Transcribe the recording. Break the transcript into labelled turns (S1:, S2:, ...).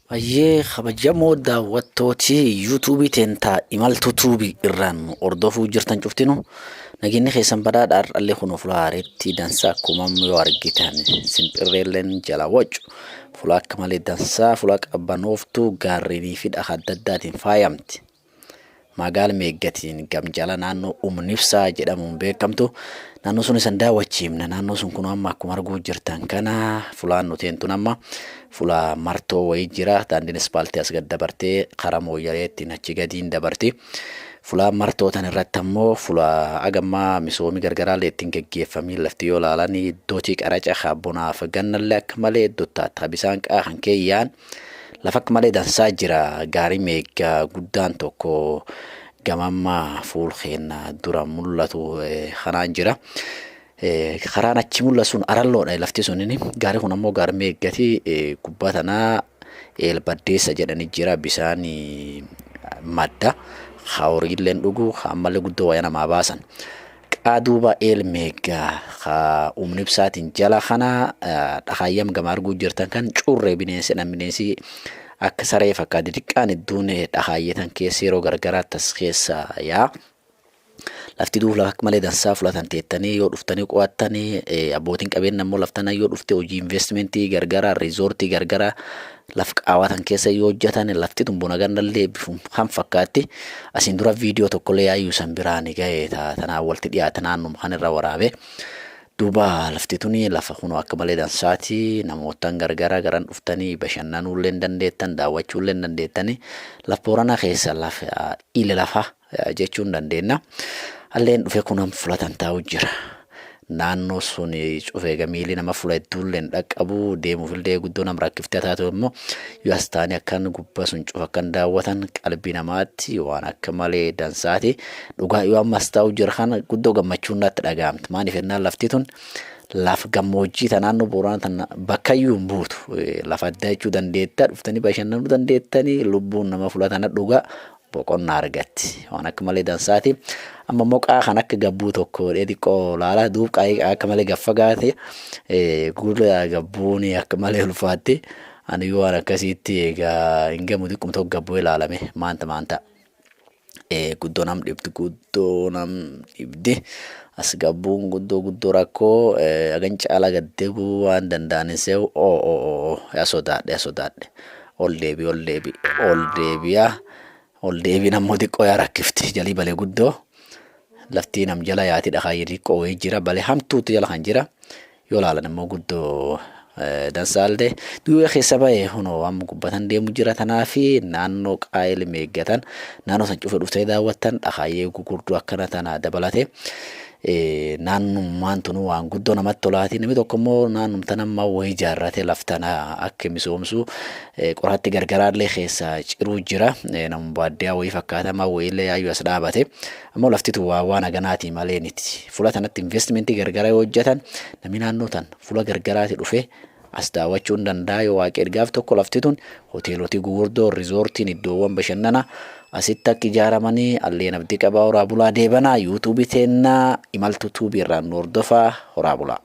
S1: Baay'ee kabajamoo daawwattooti yuutuubii teentaa imaltuu tuubii irraan hordofuu jirtan cuftinu nageenyi keessan badhaadha har'allee kun fuula haareetti dansaa akkuma yoo argitan simpirreelleen jala wacu fuula akka malee dansaa fuula qabbanooftuu gaarrenii fi dhaha adda addaatiin faayamti. Magaala Meeggatiin gamjala naannoo Umnibsaa jedhamuun beekamtu naannoo sun isan daawwachiifna. Naannoo sun kun amma akkuma arguu jirtan kana fulaan nuti hintun amma fuula martoo wayii jira. Daandiin ispaaltii as gad dabartee karaa mooyyaleettiin achi gadiin dabarti. Fuula martoo tan irratti ammoo fuula agammaa misoomii gargaraallee ittiin geggeeffamii lafti yoo ilaalan iddootii qaraca bonaaf gannallee akka malee iddoo taata bisaan qaahan keeyyaan. Lafa akka malee dansaa jira. Gaarii meeggaa guddaan tokko gamammaa fuul keenya dura mul'atu kanaan jira. Karaan achi mul'atu sun aralloodha lafti sunini. Gaarii kun ammoo gaarii meeggati gubbaa tanaa eelbaddeessa jedhanii jira bisaan madda. Horiilleen dhugu ammallee guddoo wayyaa namaa baasan. Qaaduuba eel meeggaa humni ibsaatiin jala kana dhahaayyam gama arguu jirtan kan curree bineensi bineensi akka saree fakkaate xiqqaan iddoon dhahaayyatan keessa yeroo gargaraa tas keessa yaa. Lafti duuf lafa akka malee dansaa fudhatan teettanii yoo dhuftanii qo'attanii abbootiin qabeenya immoo laftana yoo dhufte hojii investimentii gargaraa riizoortii gargaraa laf qaawwatan keessa yoo hojjetan lafti tun buna gannallee bifum kan fakkaatti. Asiin dura viidiyoo tokkollee yaayyuu san biraan ga'e tanaan walitti dhiyaate naannuma kan irra waraabe. Duuba lafti tuni lafa kunoo akka malee dansaati namootaan gargaraa garan dhuftanii bashannanuullee hin dandeettan daawwachuullee hin dandeettani laf Booranaa keessa lafa ile lafa jechuu hin dandeenya. Alleen dhufe kun fulatan taa'u jira. Naannoo sun cufee gamiilii nama fula hedduullee hin dhaqqabu deemuufillee guddoo nama rakkiftee taatu immoo yoo as taa'anii akkan gubbaa sun cufa akkan daawwatan qalbii namaatti waan akka malee dansaati. Dhugaa yoo ammas taa'u jira kana guddoo gammachuun natti dhaga'amti. Maaliif jennaan lafti tun lafa gammoojjii ta naannoo Booranaa tana bakkayyuu hin buutu. Lafa addaa jechuu dandeetta dhuftanii bashannanuu dandeettanii lubbuun nama fula tana dhugaa boqonnaa argatti. Waan akka malee dansaati. Amma immoo qaa kan akka gabbuu tokko xiqqoo laala duub qaa akka malee gaffagaate gurra gabbuun akka malee ulfaatti. Ani yoo waan akkasiitti egaa hin gamu xiqquma tokko gabbuu ilaalame maanta maanta. Guddoo nam dhibdi guddoo nam dhibdi. As gabbuun guddoo guddoo rakkoo hagan caalaa gad deebuu waan danda'an hin se'u oo oo oo yaa sodaadhe yaa sodaadhe. Ol deebi ol deebi ol deebi'a. Ol deebiin ammoo xiqqoo yaa rakkifti jalii balee guddoo. Laftii nam jala yaati dhakaa xiqqoo wayii jira balee hamtuutu jala kan jira. Yoo ilaalan immoo guddoo dansaallee duwwee keessa bahe hunoo amma gubbatan deemu jira tanaafi naannoo qaayil meeggatan naannoo san cufe dhuftee daawwattan dhakaayyee gurguddoo akkana tana dabalate naannummaan tunu waan guddoo namatti tolaati namni tokko immoo naannum tana amma wayii ijaarrate laftana akka misoomsu qoraatti gargaraallee keessa ciruu jira nama baadiyyaa wayii fakkaatama wayiillee yaayyuu as dhaabate ammoo laftitu waa waan haganaatii malee niti fuula tanatti investimentii gargaraa yoo hojjetan namni naannoo tan fuula gargaraati dhufe as daawwachuu hin danda'a yoo waaqee gaaf tokko lafti tun hoteelotii gurguddoo riizoortiin iddoowwan bashannanaa asitti akka ijaaramanii alleen abdii qabaa horaa bulaa deebanaa yuutuubii teennaa imaltuu tuubii irraan nu hordofaa horaa bulaa.